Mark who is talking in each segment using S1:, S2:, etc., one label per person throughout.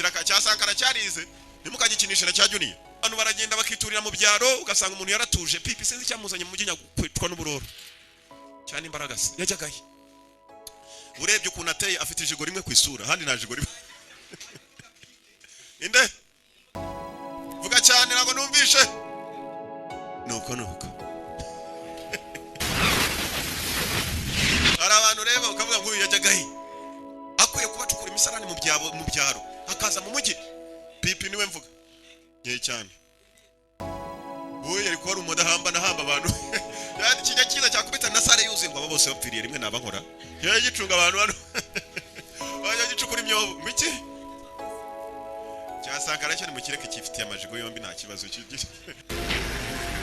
S1: Kiraka cya Sankara cyarize, ntimukagikinishe na cya Junior. Abantu baragenda bakiturira mu byaro, ugasanga umuntu yaratuje. Pipi sinzi icyamuzanye mu mujyi, nyakwitwa n'uburoro cyane. Imbaraga se yajyagahe? Urebye ukuntu ateye, afite ijigo rimwe ku isura, ahandi nta jigo rimwe. Inde? Vuga cyane, ntabwo numvishe. Nuko hari abantu ureba ukavuga ngo uyu yajyagahe? Akwiye kuba acukura imisarani mu byabo, mu byaro, akaza mu mujyi. Pipi niwe mvuga nke cyane. Ubu yari kuba ari umudahamba nahamba abantu. Yani kijya kiza cyakubita na sare yuzuye, ngo aba bose bapfiriye rimwe. Naba nkora yari gicunga abantu hano, bajya gicukura imyobo ngo iki cyasangara cyo nimukireke, cyifitiye amajigo yombi, nta kibazo.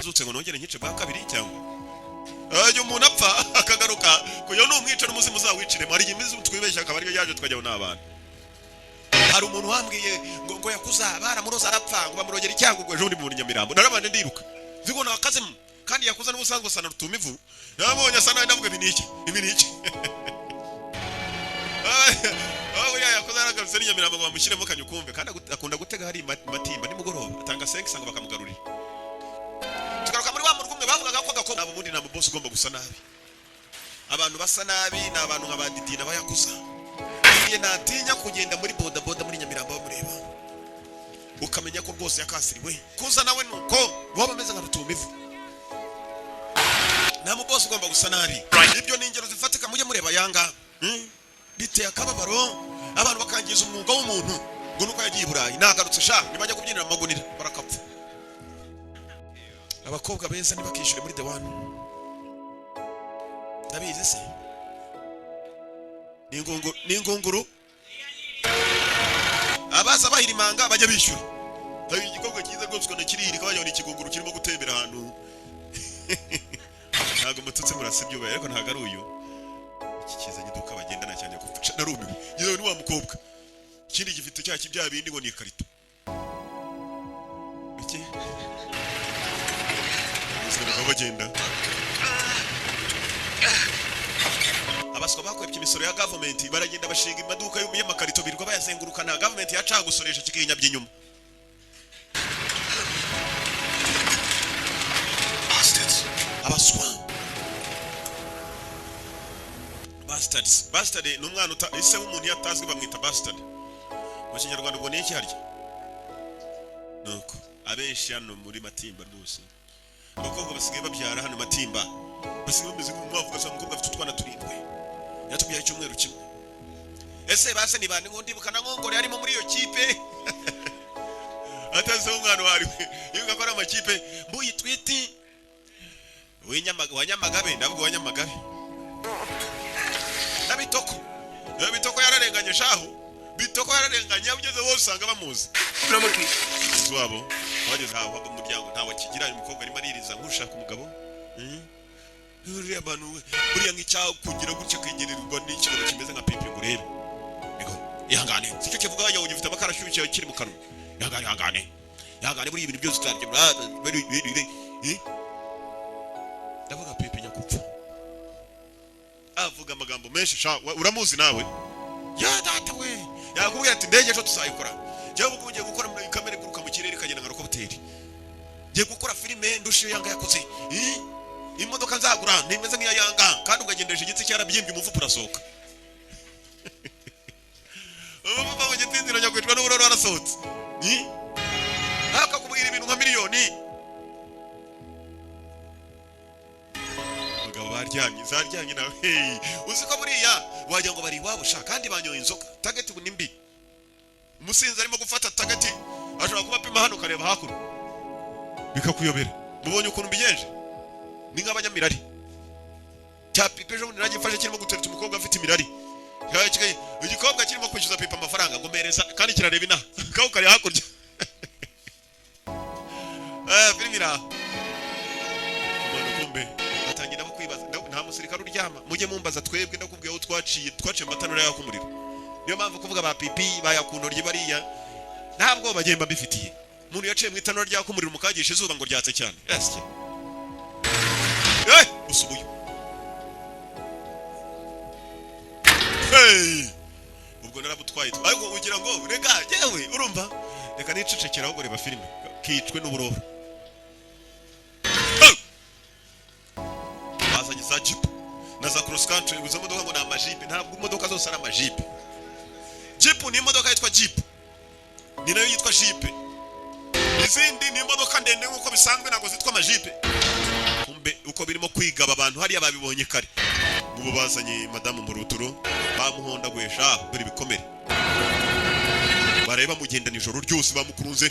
S1: Zutse ngo nongere nkice bwa kabiri, cyangwa ajya umuntu apfa akagaruka kuyo ni umwica n'umuzimu uzawiciremo. Hari igihe imizimu twibeshya akaba ariyo yaje, tukajyaho n'abana. Hari umuntu wambwiye ngo yakuza baramuroza arapfa, ngo bamurogera icyango, ngo ejo bundi mu Nyamirambo narabanje ndiruka, nzi ngo nakazemo. Kandi yakuza n'ubusanzwe asa na rutumivu, nabonye asa nabi, ndavuga ibi ni iki? Ibi ni iki? Aho buriya yakoze yaragarutse n'i Nyamirambo ngo bamushyiremo kanyukumve. Kandi akunda gutega hari Matimba nimugoroba, atanga 5 ngo bakamugarurira. Tugaruka muri wa murwa umwe bavugaga ko gakobwa. Ubundi nta mubosi ugomba gusa nabi. Abantu basa nabi ni abantu nka ba Didi n'abayakuza. Igihe natinya kugenda muri boda boda muri Nyamirambo bamureba, ukamenya ko rwose yakasiriwe. Kuza nawe nuko waba ameze nka rutumivu. Nta mubosi ugomba gusa nabi. Ibyo ni ingero zifatika, mujye mureba yanga. Biteye akababaro, abantu bakangiza umwuga w'umuntu ngo nuko yagiye i Burayi. Nagarutse sha, nibajya kubyinira mu magunira barakapfa. Abakobwa beza ntibakishyure muri The One. Ndabizi se ni ingunguru, ni ingunguru. Abaza bahirimanga bajya bishyura. Hari igikorwa cyiza rwose, ukabona kirihirika, wagira ngo ni ikigunguru kirimo gutembera ahantu. Ntabwo mututse, murasa ibyubaye, ariko ntabwo ari uyu. Iki kizanye iduka bagendana cyane gupfa. Narumiwe yewe, ni wa mukobwa. Ikindi gifite cya bya bindi ngo ni ikarito. Iki bose bakaba bagenda. Abaswa bakwebye imisoro ya gavumenti, baragenda bashinga amaduka y'amakarito, birirwa bayazengurukana. Gavumenti yacagusoresha kikinyabya inyuma.
S2: Bastards.
S1: Abaswa, bastards. Bastard ni umwana uta ise w'umuntu iyo atazwi bamwita bastard mu Kinyarwanda. Ubwo ni iki harya? Nuko abenshi hano muri Matimba rwose, abakobwa basigaye babyara hano Matimba basigaye bameze nk'umwavu, ugasanga umukobwa afite utwana turindwi, yatubyaye icyumweru kimwe. Ese base ni bande? Ngo ndibuka na Nkongore yarimo muri iyo kipe, atazi umwana uwo ari we. Yibuka ko ari amakipe mbuyi twiti wa Nyamagabe, ndavuga wa Nyamagabe na Bitoko. Na Bitoko yararenganye shahu, Bitoko yararenganye. Aho ugeze hose usanga bamuzi. Mugenzi wabo bageze aho mu muryango ntawe akigira. Uyu mukobwa arimo aririza nk'ushaka umugabo. Buriya abantu buriya nk'icyakugira gutya kegererwa n'ikigabo kimeze nka pipi ngo urebe. Niko ihangane, sicyo kivuga, wagira ngo gifite amakara ashyushye kiri mu kanwa. Ihangane, ihangane, ihangane, buriya ibintu byose utarya. Ndavuga pipi nyakupfa, avuga amagambo menshi sha. Uramuzi nawe ya data we, yakubwira ati indege ejo tuzayikora, cyangwa ubwo ugiye gukora muri kamera iguruka mu kirere ikagenda nka rokobuteri, ngiye gukora filime ndusha iyo yanga yakoze. Imodoka nzagura ntimeze nk'iya yanga. Kandi ukagendesha igitsi cyarabyimbye, umufuka urasohoka, umufuka mu gitsinziro nyakwicwa n'ubururu warasohotse. Akakubwira ibintu nka miliyoni. Abagabo baryamye zaryamye nawe. Hey, uzi ko buriya wagira ngo bari iwabo sha, kandi banyoye inzoga. Target ubu ni mbi. Umusinzi arimo gufata target, ashobora kuba apima hano ukareba hakuno bikakuyobera. Mubonye ukuntu mbigenje? Ni nk'abanyamirari. Cya pipe ejo bundi nagifashe kirimo gutereta umukobwa afite imirari. Igikobwa kirimo kwishyuza pipe amafaranga ngo mpereza, kandi kirareba inaha kaho kari hakurya. Filime iri aho. Umuntu kumbe batangira nabo kwibaza. Nta musirikare uryama, mujye mumbaza twebwe. Ndakubwiye aho twaciye, twaciye mu matanura yaka umuriro. Niyo mpamvu kuvuga ba pipi bayakuntorye bariya ntabwo bagenda mbifitiye. Umuntu yaciye mu itanura ryaka umuriro mukagisha izuba ngo ryatse cyane. Yes. Usubuye. Hey! Ubwo Ubwo narabutwaye, ariko ugira ngo reka yewe, urumva, reka nicecekera, ahubwo reba filime kicwe n'uburoba. Hey! Bazanye za jeep na za cross country. Izo modoka ngo ni amajipe, ntabwo imodoka zose ari amajipe. Jeep ni imodoka yitwa jeep, ni nayo yitwa jipe. Izindi ni imodoka ndende nk'uko bisanzwe, ntabwo zitwa amajipe. Kumbe uko birimo kwigaba abantu hariya babibonye kare. Ubu bazanye madamu mu ruturo, bamuhondaguye sha, dore ibikomere. Bareba bamugendana ijoro ryose, bamukurunze.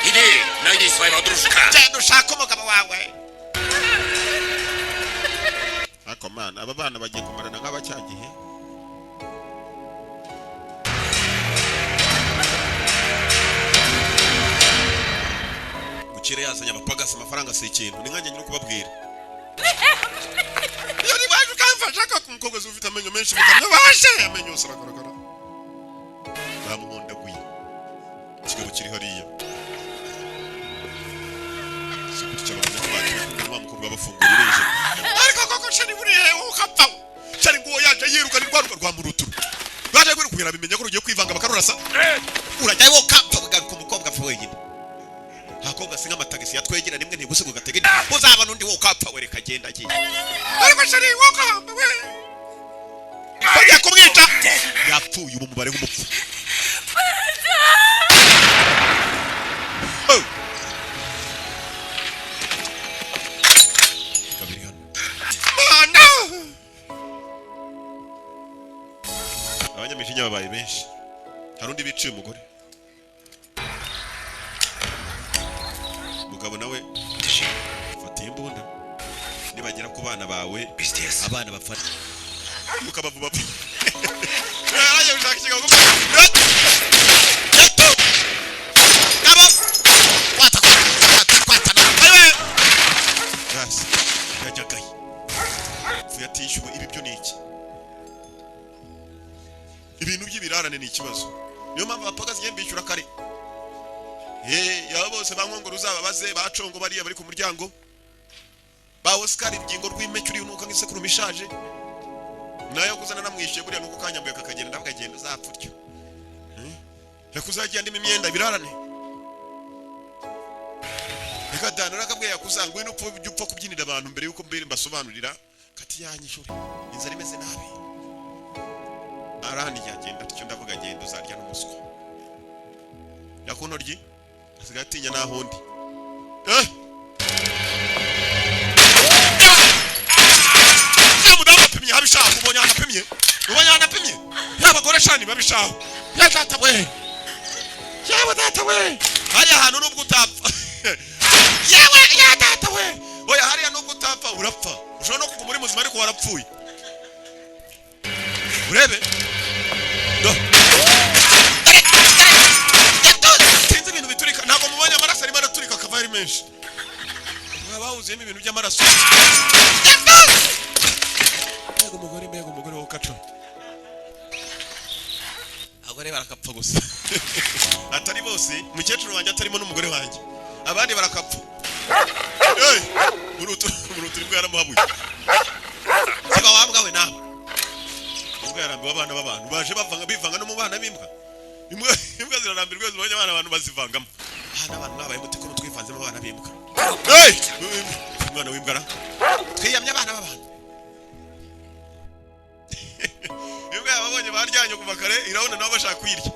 S2: Иди, найди своего дружка.
S1: Genda ushake umugabo wawe. Ariko mana, aba bana bagiye kumarana nk'abacyagihe. Gukira yazanye abapagasi, amafaranga si ikintu. Ni nkanjye nyiri kubabwira iyo ni waje ukamfasha ko umukobwa ufite amenyo menshi mu kanwa, baje amenyo yose aragaragara. Bamuhondaguye. Ikigabo kiri hariya si gutya, bamenya ko bagiye wa mukobwa bafungura urinjira. Ariko koko chéri, buriya wowe ukapfa. Chéri nguwo yaje yiruka, ni rwaruka rwa muruturu rwaje rwiruka, bimenya ko rugiye kwivanga bakarurasa. Urajyayo wowe ukapfa, ugaruka umukobwa apfa wenyine. Nta kobwa si nk'amatagisi yatwegera rimwe ntigusiga ugatega indi, uzabona undi wowe ukapfa. Wereka agenda agiye. Ariko chéri, wowe ukahamba we, bagiye kumwica, yapfuye. Ubu mubare nk'umupfu. Oh! Kabiri hano. Mana! Abanyamijinya babaye benshi. Hari undi biciye umugore, umugabo nawe fata imbunda. Nibagera ku bana bawe
S2: Пиздец.
S1: abana bapfa ukabavuba. Yarajya gushaka ikigabo gato gabo kwata kwata kwata ayiwe gasi yajyagaye pfu yatishyuwe. Ibi byo ni iki? Ibintu by'ibirarane ni ikibazo. Niyo mpamvu abapagasi igenda bishyura kare. Yaba bose ba Nkongoro uzababaze, ba Congo bariya bari ku muryango, ba Oscar urugingo rw'impeke uri nuka nk'isekurume ishaje, nayo kuzana namwishyuye buriya nuko kanyambuye kakagenda. Ndavuga agenda uzapfa utyo. Reka uzagiye andimo imyenda ibirarane. Reka dana nakabwiye yakuza ngwino upfa, ujye upfa kubyinira abantu mbere yuko mbere mbasobanurira kati yanyishyure. Inzara imeze nabi, arahandi yagenda atyo. Ndavuga agenda uzarya n'umuswa yakuntoryi, asigaye atinya naho undi. Eh ya mudamu apimye habishaka, ubonye ahantu apimye, ubonye ahantu apimye. Y'abagore shani babishaho. Ya data we, yewe data we, hariya hantu nubwo utapfa, yewe ya data we, oya, hariya nubwo utapfa urapfa. Ushobora no kuguma uri muzima ariko warapfuye. Urebe do. Sinzi ibintu biturika, ntabwo mubonye amaraso arimo araturika akava ari menshi. Mwaba huzuyemo ibintu by'amaraso. Mbega umugore, mbega umugore wo kaco! Abagore barakapfa gusa, atari bose. Umukecuru wanjye atarimo n'umugore wanjye, abandi barakapfa. Hey! Murutu murutu imbwa yaramuhabuye. Siba wambwa we nawe. Imbwa yarambiwe abana b'abantu baje bavanga, bivanga no mu bana b'imbwa. Imbwa, imbwa zirarambirwa zibonye abana abantu bazivangamo. Aha n'abantu mwabaye mute ko twivanzemo abana b'imbwa? Hey! Umwana w'imbwa ra, twiyamye abana b'abantu. Imbwa yababonye baryanye kuva kare, irabona nabo bashaka kuyirya.